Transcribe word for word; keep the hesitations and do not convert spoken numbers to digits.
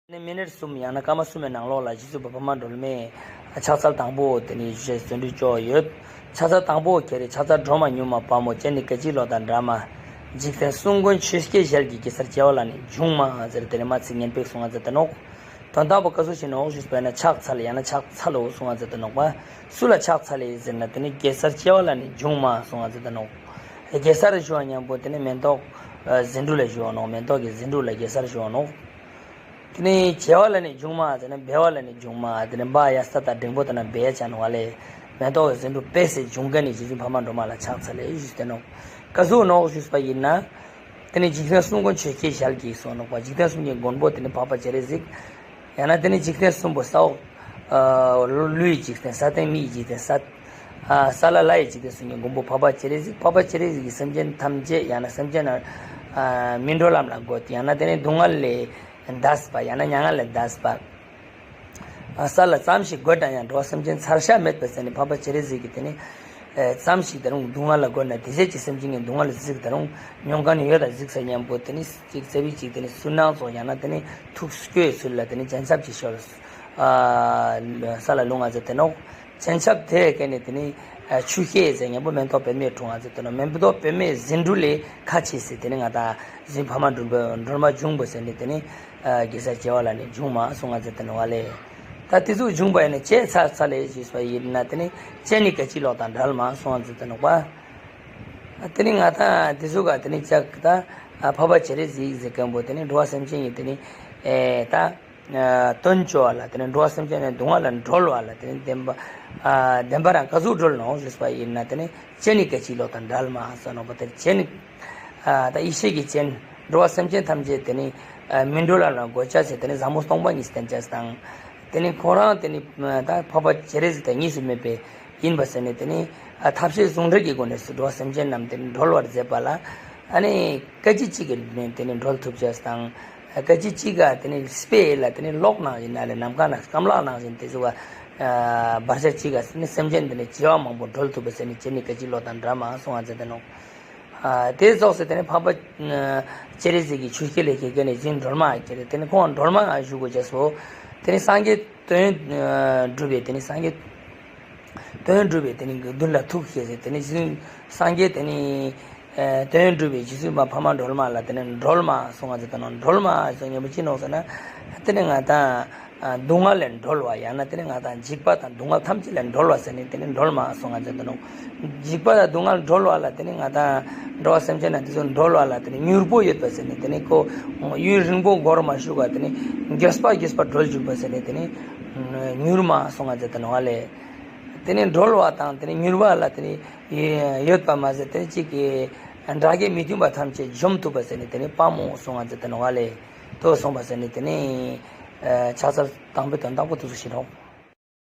ནི་མི་ནཊ་གསུམ་ཡང་ན་སྐར་མ་གསུམ་མའི་ནང་ལོགས་ལ་རྗེ་བཙུན་བོད་ཕ་མ་སྒྲོལ་མའི་ཕྱག་འཚལ་དང་པོ་དེ་ནི་ཞུ་ཅེས་རྩོན་འགྲུས་ཅོ་ཡོད། ཕྱག་འཚལ་དང་པོ་ཁྱེར་རེ། ཕྱག་འཚལ་སྒྲོལ་མ་མྱུར་མ་དཔའ་མོ། སྤྱན་ནི་སྐད་ཅིག་གློག་དང་འདྲ་མ། འཇིག་རྟེན་གསུམ་མགོན་ཆུ་སྐྱེས་ཞལ་གྱི། གེ་སར་བྱེ་བ་ལ་ནི་འབྱུང་མ་ཟེར་དེ་ནི་མ་ཚིག་ངན་པའི་གསུང་ང་མཛད་དེ་ནོག། དོན་དག་པོ་ཀ་ཟུག་ཞིག་ནོག་ཞུས་པ་ན་ཕྱག་འཚལ་ཡང་ན་ཕྱག་འཚལ་ལོ་གསུང་ང་མཛད་དེ་ནོག་པ། སུ་ལ་ཕྱག་འཚལ་ལེ་ཟེར་ན་དེ་ནི་གེ་སར་བྱེ་བ་ལ་ནི་འབྱུང་མ་གསུང་ང་མཛད་དེ་ནོག། གེ་སར་ཞུ་བ་མཉམ་པོ་དེ་ནི་མེ་ཏོག་ཟེ་འབྲུ་ལ་ཞུ་བ་ནོག། མེ་ཏོག་གི་ཟེ་འབྲུ་ལ་གེ་སར་ཞུ་བ་ནོག། དེ་ནི་བྱེ་བ་ལ་ནི་འབྱུང་མ་ཟེར་ན་འབལ་བ་ལ་ནི་འབྱུང་མ། དེ་ནི་འབའ་ཡ་ས་ད་འགྲེང་བུ་དང་ན་འབལ་ཡ་ཅན་བ་ལེ། མེ་ཏོག་གི་ཟེ་འབྲུ་འབལ་སེ་འབྱུང་མཁན་ནི་རྗེ་བཙུན་ཕ་མ་སྒྲོལ་མ་ལ་ཕྱག་འཚལ་ལེ་ཞུས་ཏེ་ནོག། ཀ་ཟུག་ནོག་ཞུས་པ་ཡིན་ན། དེ་ནི་འཇིག་རྟེན་གསུམ་མགོན་ཆུ་སྐྱེས་ཞལ་གྱི་གསུང་ནོག་པ། འཇིག་རྟེན་གསུམ་གྱི་མགོན་པོ་དེ་ནི་འཕགས་པ་སྤྱན་རས་གཟིགས། ཡང་ན་དེ་ནི་འཇིག་རྟེན་གསུམ་པོ་ས་འོག་ཨ་ཀླུའི་འཇིག་རྟེན། ས་སྟེང་མིའི་འཇིག་རྟེན། ས་ཨ་ས་བླ་ལྷའི་འཇིག་རྟེན་གསུམ་གྱི་མགོན་པོ་འཕགས་པ་སྤྱན་རས་གཟིགས། འཕགས་པ་སྤྱན་རས་གཟིགས་ཀྱིས་སེམས་ཅན་ཐམས་ཅད་ཡང་ན་སེམས་ཅན་ཨ་མི་འགྲོ་ལམ་ལ་འགོད། ཡང་ན་དེ་ནི་སྡུག་བསྔལ་ལས་འདས་པ་ཡང་ན་མྱ་ངན་ལས་འདས་པ། ཨ་ས་ལ་ཙམ་ཞིག་འགོད་ན་ཡང་འགྲོ་བ་སེམས་ཅན་ཚར་ཤ་མེད་པ་ཟེར་ནས་འཕགས་པ་སྤྱན་རས་གཟིགས་ཀྱིས་དེ་ནི་ཨེ་ཙམ་ཞིག་ད་རུང་སྡུག་བསྔལ་ལ་འགོད་ན་དེ་ཟད་ཀྱི་སེམས་ཅན་གྱི་སྡུག་བསྔལ་གཟིགས་ད་རུང་མྱོང་མཁན་ཡོད་ད་གཟིགས་ས་མཉམ་པོ་དེ་ནི་ཅིག་ཙེ་བི་ཅིག་དེ་ནི་སུན་སྣང་ཚོགས་ཡང་ན་དེ་ནི་ཐུགས་སྐྱོའི་ཚུལ་ལ་དེ་ནི་སྤྱན་ཆབ་ཅིག་ཤོར། ཨ་ས་ལ་ལྷུང་ང་མཛད་དེ་ནོག། སྤྱན་ཆབ་དེ་ཀ་ནི་དེ་ནི་ཨ་ཆུ་སྐྱེས་ཟེར་མཉམ་པོ་མེ་ཏོག་པདྨའི་དྲུང་ང་མཛད་དེ་ནོག། མེ་ཏོག་པདྨའི་ཟེ་འབྲུ་ལས་ཁ་ཆེ་སེ་དེ་ནི་ང་ད་རྗེ་བཙུན་ཕ་མ་སྒྲོལ་མ་སྒྲོལ་མ་འབྱུང་པོ་ཟེར་ནི་དེ་ནི་ཨ་གེ་སར་བྱེ་བ་ལ་ནི་འབྱུང་མ་གསུང་ང་མཛད་དེ་ནོག་པ་ལེ། ད་དེ་ཚོ་འབྱུང་པ་ཡིན་ན་ཅི་ཕྱག་འཚལ་ལེ་ཞུས་པ་ཡིན་ན་དེ་ནི་སྤྱན་ནི་སྐད་ཅིག་གློག་དང་འདྲ་མ་གསུང་ང་མཛད་དེ་ནོག་པ། དེ་ནི་ང་ད་དེ་ཚོ་ག་དེ་ནི་ཅག་ད་ཨ་འཕགས་པ་སྤྱན་རས་གཟིགས་ཟེར་མཁན་པོ་དེ་ནི་འགྲོ་བ་སེམས་ཅན་ཡིན་དེ་ནི་ཨེ་ད། ཨ་དོན་བཅོ་བ་ལ་དེ་ནི་འགྲོ་བ་སེམས་ཅན་ནི་སྡུག་བསྔལ་ལས་སྒྲོལ་བ་ལ་དེ་ནི་བདེན་པ་ཨ་བདེན་པ་རང་ཀ་ཟུག་སྒྲོལ་ནོག་ཞུས་པ་ཡིན་ན་དེ་ནི་སྤྱན་ནི་སྐད་ཅིག་གློག་དང་འདྲ་མ་གསུང་ནོག་པ། དེ་སྤྱན་ནི་ཨ་ད་ཡེ་ཤེས་ཀྱི་སྤྱན། འགྲོ་བ་སེམས་ཅན་ཐམས་ཅད་དེ་ནི་ཨ་མི་འགྲོ་ལམ་ལ་འགོད་བྱ་ཟེར་དེ་ནི་ཟབ་མོ་སྟོང་པ་ཉིད་བསྟན་བྱ་དང་། དེ་ནི་ཁོ་རང་དེ་ནི་ཨ་ད་འཕགས་པ་སྤྱན་རས་གཟིགས་དང་གཉིས་སུ་མེད་པའི་ཡིན་པ་ཟེར་ནས་དེ་ནི་ཨ་ཐབས་ཤེས་ཟུང་འབྲེལ་གྱི་སྒོ་ནས་སུ་འགྲོ་བ་སེམས་ཅན་རྣམས་དེ་ནི་སྒྲོལ་བར་མཛད་པ་ལ། ཨ་ནི་སྐད་ཅིག་གཅིག་གིས་དེ་ནི་སྒྲོལ་ཐུབ་བྱ་དང་། སྐད་ཅིག་གཅིག་ག་དེ་ནི་དཔེ་ལ་དེ་ནི་གློག་ནང་བཞིན་ན་ལས་ནམ་མཁའ་ནང་སྐམ་ལག་ནང་བཞིན་དེ་ཚོ་བ་ཨ་བར་ཆད་གཅིག་ག་དེ་ནི་སེམས་ཅན་དེ་ནི་བྱེ་བ་མང་པོ་སྒྲོལ་ཐུབ་པ་ཟེར་ནི་སྤྱན་ནི་སྐད་ཅིག་གློག་དང་འདྲ་མ་གསུང་ང་མཛད་དེ་ནོག། ཨ་དེ་ཙོགས་སེ་དེ་ནི་འཕགས་པ་ཨ་སྤྱན་རས་གཟིགས་ཀྱི་ཆུ་སྐྱེས་ལས་སྐྱེས་མཁན་ནི་རྗེ་བཙུན་སྒྲོལ་མ་ཁྱེར་རེ་དེ་ནི་ཁོང་སྒྲོལ་མ་ང་ཞུ་དགོས་བྱས་སོ། དེ་ནི་སངས་རྒྱས་དོན་ཨ་གྲུབ་པའི་དེ་ནི་སངས་རྒྱས་དོན་གྲུབ་པའི་དེ་ནི་མདུན་ལ་ཐུགས་བསྐྱེད་ཟེར་དེ་ནི་སངས་རྒྱས་དེ་ནི་ཨ་དོན་གྲུབ་པའི་རྗེ་བཙུན་མ་འཕགས་མ་སྒྲོལ་མ་ལ་དེ་ནི་སྒྲོལ་མ་གསུང་ང་མཛད་དེ་ནོག། སྒྲོལ་མ་གསུང་ཉམ་པོ་ཅི་ནོག་ཟེར་ན་དེ་ནི་ང་དང་ཨ་སྡུག་བསྔལ་ལས་སྒྲོལ་བ་ཡང་ན་དེ་ནི་ང་དང་འཇིགས་པ་དང་སྡུག་བསྔལ་ཐམས་ཅད་ལས་སྒྲོལ་བ་ཟེར་ནི་དེ་ནི་སྒྲོལ་མ་གསུང་ང་མཛད་དེ་ནོག། འཇིགས་པ་དང་སྡུག་བསྔལ་སྒྲོལ་བ་ལ་དེ་ནི་ང་དང་འགྲོ་བ་སེམས་ཅན་རྣམས་དེ་ཚོ་སྒྲོལ་བ་ལ་དེ་ནི་མྱུར་པོ་ཡོད་པ་ཟེར་ནི་དེ་ནི་ཁོ་ཡུན་རིང་པོ་འགོར་མ་བཅུག་ག་དེ་ནི་མགྱོགས་པ་མགྱོགས་པ་སྒྲོལ་བཅུག་པ་ཟེར་ནི་དེ་ནི་མྱུར་མ་གསུང་ང་མཛད་དེ་ནོག་ལེ། དེ་ནི་སྒྲོལ་བ་དང་དེ་ནི་མྱུར་བ་ལ་དེ་ནི་ཡོད་པ་མ་ཟད་དེ་ནི་གཅིག་གི་དགྲ་བགེགས་མི་མཐུན་པ་ཐམས་ཅད་འཇོམས་ཐུབ་པ་ཟེར་ནི་དེ་ནི་དཔའ་མོ་གསུང་ང་མཛད་དེ་ནོག་ལེ། དོ་གསུངས་པ་ཟེར་ནི་དེ་ནི་ཕྱག་འཚལ་དང་པོའི་དོན་དག་པོ་དེ་ཚོ་ཞིག་ནོག།